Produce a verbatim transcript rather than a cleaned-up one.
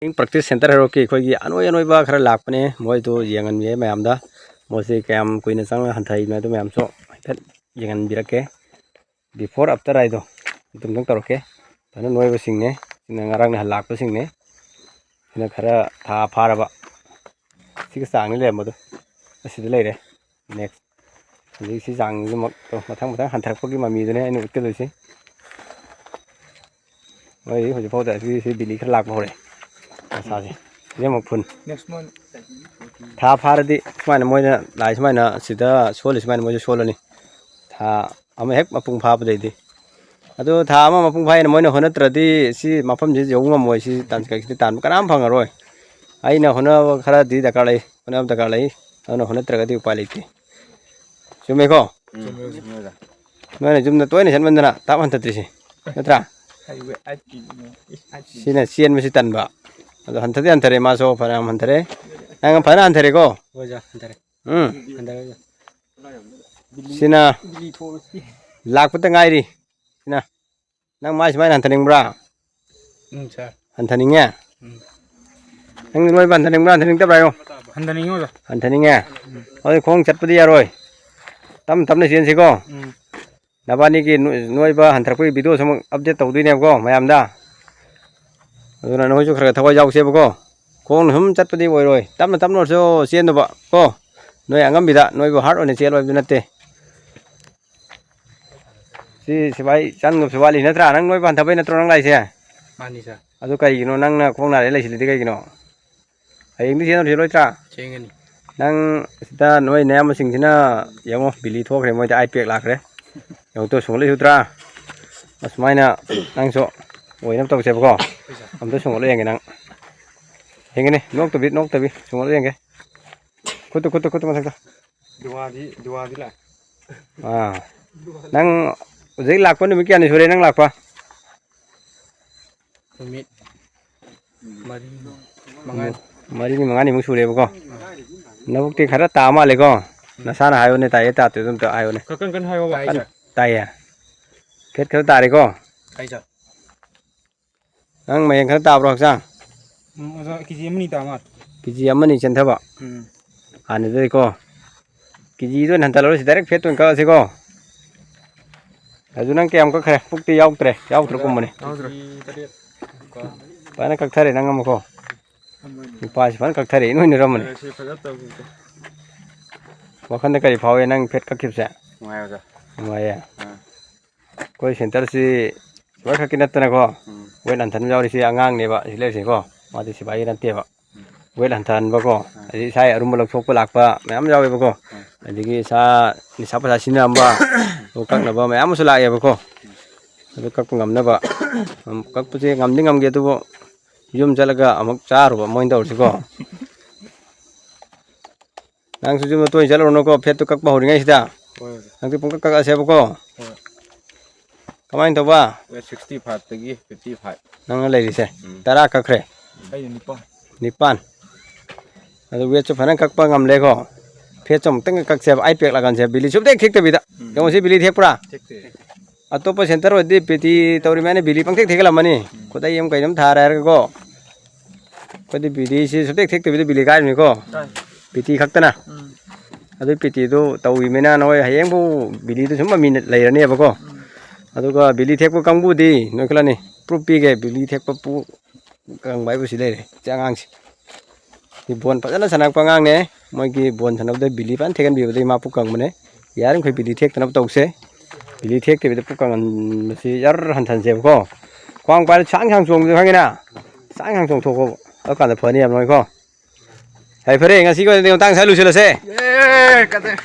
Practice Centre ꯍꯦꯔꯣꯛꯀꯤ ꯑꯩꯈꯣꯏꯒꯤ ꯑꯅꯣꯏ ꯑꯅꯣꯏꯕ ꯈꯔ ꯂꯥꯛꯄꯅꯦ, ꯃꯣꯏꯗꯨ ꯌꯦꯡꯍꯟꯒꯦ ꯃꯌꯥꯝꯗ꯫ ꯃꯣꯏꯁꯤ ꯀꯌꯥꯝ ꯀꯨꯏꯅ ꯆꯪꯅ ꯍꯟꯊꯔꯤꯕꯅꯣ ꯑꯗꯨ ꯃꯌꯥꯝꯁꯨ ꯍꯥꯏꯐꯦꯠ ꯌꯦꯡꯍꯟꯕꯤꯔꯛꯀꯦ꯫ Before after ꯍꯥꯏꯗꯣ ꯑꯗꯨꯝꯇꯪ ꯇꯧꯔꯛꯀꯦ꯫ ꯐꯖꯅ ꯅꯣꯏꯕꯁꯤꯡꯅꯦ꯫ ꯁꯤꯅ ꯉꯔꯥꯡ ꯅꯍꯥꯟ ꯂꯥꯛꯄꯁꯤꯡꯅꯦ꯫ ꯁꯤꯅ ꯈꯔ ꯊꯥ ꯐꯥꯔꯕ꯫ ꯁꯤꯒ ꯆꯥꯡꯅꯤ ꯂꯩꯔꯝꯕꯗꯣ꯫ ꯑꯁꯤꯗ ꯂꯩꯔꯦ꯫ Next꯫ ꯍꯧꯖꯤꯛ ꯁꯤ ꯆꯥꯡꯁꯤꯃꯛ ꯃꯊꯪ ꯃꯊꯪ ꯍꯟꯊꯔꯛꯄꯒꯤ ꯃꯃꯤꯗꯨꯅꯦ ꯑꯩꯅ ꯎꯠꯀꯗꯣꯏꯁꯤ꯫ ꯃꯣꯏ ꯍꯧꯖꯤꯛꯐꯥꯎꯗ ꯑꯁꯤ, ꯁꯤ ꯕꯤꯂꯤ ꯈꯔ ꯂꯥꯛꯄ ꯍꯧꯔꯛꯑꯦ ꯃꯁꯥꯁꯦ꯫ ꯁꯤꯗꯤ ꯑꯃꯨꯛ ꯐꯨꯟ꯫ Next month꯫ ꯊꯥ ꯐꯥꯔꯗꯤ ꯁꯨꯃꯥꯏꯅ ꯃꯣꯏꯅ ꯂꯥꯛꯑꯦ, ꯁꯨꯃꯥꯏꯅ ꯁꯤꯗ ꯁꯣꯜꯂꯤ, ꯁꯨꯃꯥꯏꯅ ꯃꯣꯏꯁꯨ ꯁꯣꯜꯂꯅꯤ꯫ ꯊꯥ ꯑꯃ ꯍꯦꯛ ꯃꯄꯨꯡ ꯐꯥꯕꯗꯩꯗꯤ꯫ ꯑꯗꯣ ꯊꯥ ꯑꯃ ꯃꯄꯨꯡ ꯐꯥꯏꯅ ꯃꯣꯏꯅ ꯍꯣꯠꯅꯗ꯭ꯔꯗꯤ ꯁꯤ ꯃꯐꯝꯁꯤ ꯌꯧꯕ ꯉꯝꯃꯣꯏ꯫ ꯁꯤ ꯇꯥꯟ-, ꯀꯩꯁꯤꯗꯤ ꯇꯥꯟꯕ ꯀꯅꯥꯝ ꯐꯪꯉꯔꯣꯏ꯫ ꯑꯩꯅ ꯍꯣꯠꯅꯕ ꯈꯔꯗꯤ ꯗꯔꯀꯥꯔ ꯂꯩ, ꯍꯣꯠꯅꯕ ꯗꯔꯀꯥꯔ ꯂꯩ꯫ ꯑꯗꯨꯅ ꯍꯣꯠꯅꯗ꯭ꯔꯒꯗꯤ ꯎꯄꯥꯏ ꯂꯩꯇꯦ꯫ ꯆꯨꯝꯃꯦꯀꯣ? ꯎꯝ꯫ ꯆꯨꯝꯃꯦ, ꯆꯨꯝꯃꯦ ꯑꯣꯖꯥ꯫ ꯅꯣꯏꯅ ꯌꯨꯝꯗ ꯇꯣꯏꯅ ꯆꯠꯃꯟꯗꯅ ꯇꯥꯞ ꯍꯟꯊꯗ꯭ꯔꯤꯁꯦ, ꯅꯠꯇ꯭ꯔꯥ? ꯍꯥꯏꯋꯦ ꯑꯥꯏꯠ ꯀꯤ, ꯎꯝ, ꯏꯁ, ꯑꯥꯏꯠ ꯀꯤ꯫ ꯁꯤꯅ ꯆꯦꯟꯕꯁꯤ ꯇꯟꯕ꯫ ꯑꯗꯣ ꯍꯟꯊꯗꯤ ꯍꯟꯊꯔꯦ, ꯃꯥꯁꯨ ꯐꯅꯌꯥꯝ ꯍꯟꯊꯔꯦ꯫ ꯅꯪ ꯐꯖꯅ ꯍꯟꯊꯔꯦꯀꯣ? ꯍꯣꯏ ꯑꯣꯖꯥ, ꯍꯟꯊꯔꯦ꯫ ꯎꯝ꯫ ꯍꯟꯊꯔꯦ ꯑꯣꯖꯥ꯫ ꯁꯤꯅ ꯕꯤꯂꯤ ꯊꯣꯛꯑꯁꯤ꯫ ꯂꯥꯛꯄꯇ ꯉꯥꯏꯔꯤ꯫ ꯁꯤꯅ꯫ ꯅꯪ ꯃꯥꯏ ꯁꯨꯃꯥꯏꯅ ꯍꯟꯊꯅꯤꯡꯕ꯭ꯔꯥ? ꯎꯝ, ꯁꯥꯔ꯫ ꯍꯟꯊꯅꯤꯡꯉꯦ? ꯎꯝ꯫ ꯅꯪ ꯅꯣꯏꯕ ꯍꯟꯊꯅꯤꯡꯕ꯭ꯔꯥ, ꯍꯟꯊꯅꯤꯡꯗꯕ꯭ꯔꯥ ꯍꯥꯏꯌꯣ? ꯍꯟꯊꯅꯤꯡꯉꯤ ꯑꯣꯖꯥ꯫ ꯍꯟꯊꯅꯤꯡꯉꯦ? ꯎꯝ꯫ ꯑꯗꯨꯗꯤ ꯈꯣꯡ ꯆꯠꯄꯗꯤ ꯌꯥꯔꯣꯏ꯫ ꯇꯞꯅ ꯇꯞꯅ ꯆꯦꯟꯁꯤꯀꯣ꯫ ꯎꯝ꯫ ꯅꯕꯥꯅꯤꯒꯤ ꯅꯣ-, ꯅꯣꯏꯕ ꯍꯟꯊꯔꯛꯄꯒꯤ video ꯁꯨ ꯑꯃꯨꯛ update ꯇꯧꯗꯣꯏꯅꯦꯕꯀꯣ ꯃꯌꯥꯝꯗ꯫ ꯑꯗꯨꯅ ꯅꯈꯣꯏꯁꯨ ꯈꯔ ꯈꯔ ꯊꯋꯥꯏ ꯌꯥꯎꯁꯦꯕꯀꯣ꯫ ꯈꯣꯡꯅ ꯁꯨꯝ ꯆꯠꯄꯗꯤ ꯑꯣꯏꯔꯣꯏ꯫ ꯇꯞꯅ ꯇꯞꯅ ꯑꯣꯏꯔꯁꯨ ꯆꯦꯟꯗꯕ ꯀꯣ꯫ ꯅꯣꯏ ꯑꯉꯝꯕꯤꯗ, ꯅꯣꯏꯕꯨ hard ꯑꯣꯏꯅ ꯆꯦꯜꯂꯣ ꯍꯥꯏꯕꯗꯤ ꯅꯠꯇꯦ꯫ ꯁꯤ ꯁꯤꯐꯥꯏ ꯆꯪꯗꯕꯁꯨ ꯋꯥꯠꯂꯤ ꯅꯠꯇ꯭ꯔꯥ? ꯅꯪ ꯅꯣꯏꯕ ꯍꯟꯊꯕꯩ ꯅꯠꯇ꯭ꯔꯣ ꯅꯪ ꯂꯥꯛꯏꯁꯦ? ꯃꯥꯅꯤ, ꯁꯥꯔ꯫ ꯑꯗꯨ ꯀꯩꯒꯤꯅꯣ ꯅꯪꯅ ꯈꯣꯡ ꯅꯥꯔꯦ ꯂꯩꯁꯤꯜꯂꯤꯗꯤ ꯀꯩꯒꯤꯅꯣ? ꯍꯌꯦꯡꯗꯤ ꯆꯦꯟꯗꯧ ꯆꯦꯜꯂꯣꯏꯗ꯭ꯔꯥ? ꯆꯦꯟꯒꯅꯤ꯫ ꯅꯪ ꯁꯤꯗ ꯅꯣꯏ ꯅꯌꯥꯝꯕꯁꯤꯡꯁꯤꯅ ꯌꯦꯡꯉꯣ, ꯕꯤꯂꯤ ꯊꯣꯛꯈ꯭ꯔꯦ, ꯃꯣꯏꯗ ꯑꯥꯏꯠ ꯄꯦꯛ ꯂꯥꯛꯈ꯭ꯔꯦ꯫ ꯌꯦꯡꯉꯣ ꯇꯨ, ꯁꯨꯡꯒꯠꯂꯨ ꯎꯗ꯭ꯔꯥ? ꯑꯁꯨꯃꯥꯏꯅ ꯅꯪꯁꯨ ꯑꯣꯏꯅꯕ ꯇꯧꯁꯦꯕꯀꯣ꯫ ꯑꯝꯇ ꯁꯨꯡꯒꯠꯂꯨ ꯌꯦꯡꯒꯦ ꯅꯪ꯫ ꯌꯦꯡꯒꯦꯅꯦ, ꯅꯣꯛꯇꯕꯤ, ꯅꯣꯛꯇꯕꯤ, ꯁꯨꯡꯒꯠꯂꯨ ꯌꯦꯡꯒꯦ꯫ ꯈꯨꯠꯇꯨ, ꯈꯨꯠꯇꯨ, ꯈꯨꯠꯇꯨ ꯃꯊꯛꯇ꯫ ꯗꯨꯋꯥꯗꯤ, ꯗꯨꯋꯥꯗꯤ ꯂꯥꯛꯑꯦ꯫ ꯑꯥ꯫ ꯅꯪ ꯍꯧꯖꯤꯛ ꯂꯥꯛꯄ ꯅꯨꯃꯤꯠ ꯀꯌꯥꯅꯤ ꯁꯨꯔꯦ ꯅꯪ ꯂꯥꯛꯄ? ꯅꯨꯃꯤꯠ ꯃꯔꯤ, ꯃꯉꯥꯅꯤ꯫ ꯃꯔꯤꯅꯤ, ꯃꯉꯥꯅꯤꯃꯨꯛ ꯁꯨꯔꯦꯕꯀꯣ꯫ ꯅꯕꯨꯛꯇꯤ ꯈꯔ ꯇꯥ ꯃꯥꯜꯂꯦꯀꯣ? ꯎꯝ꯫ ꯅꯁꯥꯅ ꯍꯥꯏꯌꯨꯅꯦ, ꯇꯥꯏꯌꯦ ꯇꯥꯗꯦ ꯑꯗꯨꯝꯇ ꯍꯥꯏꯌꯨꯅꯦ꯫ ꯈꯔ ꯀꯟ ꯀꯟ ꯍꯥꯏꯌꯣꯕ꯫ ꯇꯥꯏ, ꯀꯟ-, ꯁꯥꯔ꯫ ꯇꯥꯏꯌꯦ? ꯇꯥꯏ, ꯁꯥꯔ꯫ ꯅꯪ ꯃꯌꯦꯡ ꯈꯔ ꯇꯥꯕ꯭ꯔꯣ ꯍꯛꯆꯥꯡ? ꯎꯝ, ꯑꯣꯖꯥ, ꯀꯦ ꯖꯤ ꯑꯃꯅꯤ ꯇꯥ ꯃꯥꯜꯂꯦ꯫ ꯀꯦ ꯖꯤ ꯑꯃꯅꯤ ꯆꯦꯟꯊꯕ꯫ ꯎꯝ꯫ ꯍꯥꯟꯅꯗꯒꯤꯀꯣ꯫ ꯀꯦ ꯖꯤꯗ ꯑꯣꯏꯅ ꯍꯟꯊꯔꯔꯣꯏꯁꯤ, direct fat ꯑꯣꯏꯅ ꯀꯛꯑꯁꯤꯀꯣ꯫ ꯑꯗꯨ ꯅꯪ ꯀꯌꯥꯝ ꯀꯛꯈ꯭ꯔꯦ? ꯄꯨꯛꯇꯤ ꯌꯥꯎꯗ꯭ꯔꯦ, ꯌꯥꯎꯗ꯭ꯔꯀꯨꯝꯕꯅꯦ꯫ ꯌꯥꯎꯗ꯭ꯔꯦ꯫ ꯐꯖꯅ ꯀꯛꯊꯔꯦ ꯅꯪ ꯑꯃꯀꯣ꯫ ꯅꯨꯄꯥꯁꯤ ꯐꯖꯅ ꯀꯛꯊꯔꯦ, ꯏꯅꯣꯏ ꯅꯣꯏꯔꯝꯕꯅꯦ꯫ ꯁꯤ ꯐꯖꯅ ꯇꯧꯈꯤꯒꯦ꯫ ꯋꯥꯈꯟꯗ ꯀꯔꯤ ꯐꯥꯎꯏ ꯅꯪ fat ꯀꯛꯈꯤꯕꯁꯦ? ꯅꯨꯡꯉꯥꯏ ꯑꯣꯖꯥ꯫ ꯅꯨꯡꯉꯥꯏꯌꯦ꯫ ꯑꯥ꯫ ꯑꯩꯈꯣꯏ centreꯁꯤ ꯁꯨꯃꯥꯏ ꯈꯛꯀꯤ ꯅꯠꯇꯅꯀꯣ, ꯎꯝ꯫ Weight ꯍꯟꯊꯅꯕ ꯌꯥꯎꯔꯤꯁꯤ ꯑꯉꯥꯡꯅꯦꯕ ꯁꯤ ꯂꯩꯔꯤꯁꯤꯀꯣ꯫ ꯃꯥꯗꯤ ꯁꯤꯐꯥꯏꯒꯤ ꯅꯠꯇꯦꯕ꯫ ꯎꯝ꯫ Weight ꯍꯟꯊꯍꯟꯕꯀꯣ, ꯑꯥ꯫ ꯑꯗꯩ ꯏꯁꯥꯒꯤ ꯑꯔꯨꯝꯕ ꯂꯧꯊꯣꯛꯄ ꯂꯥꯛꯄ ꯃꯌꯥꯝ ꯌꯥꯎꯋꯦꯕꯀꯣ꯫ ꯑꯥ꯫ ꯑꯗꯒꯤ ꯏꯁꯥ ꯅꯤꯁꯥ ꯄꯁꯥ ꯁꯤꯖꯤꯟꯅꯔꯝꯕ, ꯑꯗꯨ ꯀꯛꯅꯕ ꯃꯌꯥꯝ ꯑꯃꯁꯨ ꯂꯥꯛꯑꯦꯕꯀꯣ꯫ ꯑꯗꯨ ꯀꯛꯄ ꯉꯝꯅꯕ, ꯎꯝ, ꯀꯛꯄꯁꯦ ꯉꯝꯗꯤ ꯉꯝꯒꯦ, ꯑꯗꯨꯕꯨ ꯌꯨꯝ ꯆꯠꯂꯒ ꯑꯃꯨꯛ ꯆꯥꯔꯨꯕ ꯃꯣꯏꯅ ꯇꯧꯔꯤꯁꯤꯀꯣ꯫ ꯅꯪꯁꯨ ꯌꯨꯝꯗ ꯇꯣꯏꯅ ꯆꯠꯂꯨꯔꯅꯨꯀꯣ, fatꯇꯨ ꯀꯛꯄ ꯍꯧꯔꯤꯉꯩꯁꯤꯗ꯫ ꯍꯣꯏ ꯑꯣꯖꯥ꯫ ꯍꯪꯆꯤꯠ ꯄꯨꯡꯀꯛ ꯀꯛꯑꯁꯦꯕꯀꯣ꯫ ꯍꯣꯏ꯫ ꯀꯃꯥꯏꯅ ꯇꯧꯕ? Weight sixty fiveꯇꯒꯤ fifty five꯫ ꯅꯪꯅ ꯂꯩꯔꯤꯁꯦ꯫ ꯎꯝ꯫ ꯇꯔꯥ ꯀꯛꯈ꯭ꯔꯦ꯫ ꯑꯩꯅ ꯅꯤꯄꯥꯟ꯫ ꯅꯤꯄꯥꯟ꯫ ꯑꯗꯨ weightꯁꯨ ꯐꯖꯅ ꯀꯛꯄ ꯉꯝꯂꯦꯀꯣ꯫ Fatꯁꯨ ꯑꯃꯨꯛꯇꯪ ꯀꯛꯁꯦꯕ꯫ ꯑꯩ ꯄꯦꯛꯂꯛꯀꯥꯟꯁꯦ꯫ Bellyꯁꯨ ꯁꯨꯡꯊꯦꯛ ꯊꯦꯛꯇꯕꯤꯗ꯫ ꯎꯝ꯫ ꯌꯦꯡꯉꯨꯁꯤ, belly ꯊꯦꯛꯄ꯭ꯔꯥ? ꯊꯦꯛꯇꯦ꯫ ꯑꯇꯣꯞꯄ centre ꯑꯣꯏꯔꯗꯤ PT ꯇꯧꯔꯤꯃꯦꯅ belly ꯄꯪꯊꯦꯛ ꯊꯦꯛꯒꯠꯂꯝꯃꯅꯤ꯫ ꯎꯝ꯫ ꯈꯨꯗꯩ ꯑꯃ ꯀꯩꯅꯣꯝ ꯊꯥꯔꯦ ꯍꯥꯏꯔꯒꯀꯣ꯫ ꯑꯩꯈꯣꯏꯗꯤ bellyꯁꯤ ꯁꯨꯡꯊꯦꯛ ꯊꯦꯛꯇꯕꯤꯗ belly ꯀꯥꯏꯔꯤꯅꯤꯀꯣ꯫ ꯀꯥꯏ꯫ PT ꯈꯛꯇꯅ꯫ ꯎꯝ꯫ ꯑꯗꯨꯏ PTꯗꯨ ꯇꯧꯈꯤꯕꯅꯤꯅ ꯅꯣꯏ ꯍꯌꯦꯡꯕꯨ bellyꯗꯨ ꯁꯨꯝ ꯃꯃꯤ ꯂꯩꯔꯅꯦꯕꯀꯣ꯫ ꯎꯝ꯫ ꯑꯗꯨꯒ belly ꯊꯦꯛꯄ ꯀꯥꯡꯕꯨꯗꯤ ꯅꯣꯏ ꯈꯜꯂꯅꯤ꯫ Proof ꯄꯤꯒꯦ, belly ꯊꯦꯛꯄ ꯄꯨ ꯀꯪꯕ ꯍꯥꯏꯕꯨ ꯁꯤ ꯂꯩꯔꯦ, ꯏꯆꯥ ꯑꯉꯥꯡꯁꯦ꯫ ꯁꯤ ꯕꯣꯟ ꯐꯖꯅ ꯁꯥꯟꯅꯔꯛꯄ ꯑꯉꯥꯡꯅꯦ꯫ ꯃꯣꯏꯒꯤ ꯕꯣꯟ ꯁꯥꯟꯅꯕꯗ belly ꯐꯖꯅ ꯊꯦꯛꯍꯟꯕꯤꯕꯗꯒꯤ ꯃꯥ ꯄꯨꯛ ꯀꯪꯕꯅꯦ꯫ ꯌꯥꯔꯤꯃꯈꯩ belly ꯊꯦꯛꯇꯅꯕ ꯇꯧꯁꯦ꯫ Belly ꯊꯦꯛꯇꯕꯤꯗ ꯄꯨꯛ ꯀꯪꯍꯟꯕꯁꯤ ꯌꯥꯔ ꯍꯟꯊꯍꯟꯁꯦꯕꯀꯣ꯫ ꯈ꯭ꯋꯥꯡ ꯄꯥꯏꯔ ꯁꯥꯡ ꯁꯥꯡ ꯆꯣꯡꯕꯗꯣ ꯈꯪꯉꯤꯅ? ꯁꯥꯡ ꯁꯥꯡ ꯆꯣꯡꯊꯣꯛꯈꯣꯕ꯫ ꯑꯗꯨꯀꯥꯟꯗ ꯐꯅꯤ ꯌꯥꯝ ꯅꯣꯏꯀꯣ꯫ ꯌꯥꯏ, ꯐꯔꯦ, ꯉꯁꯤꯒꯤ ꯑꯣꯏꯅꯗꯤ ꯃꯇꯥꯡ ꯁ꯭ꯋꯥꯏ ꯂꯣꯏꯁꯤꯜꯂꯁꯦ꯫ ꯑꯦ, ꯀꯗꯥꯏ?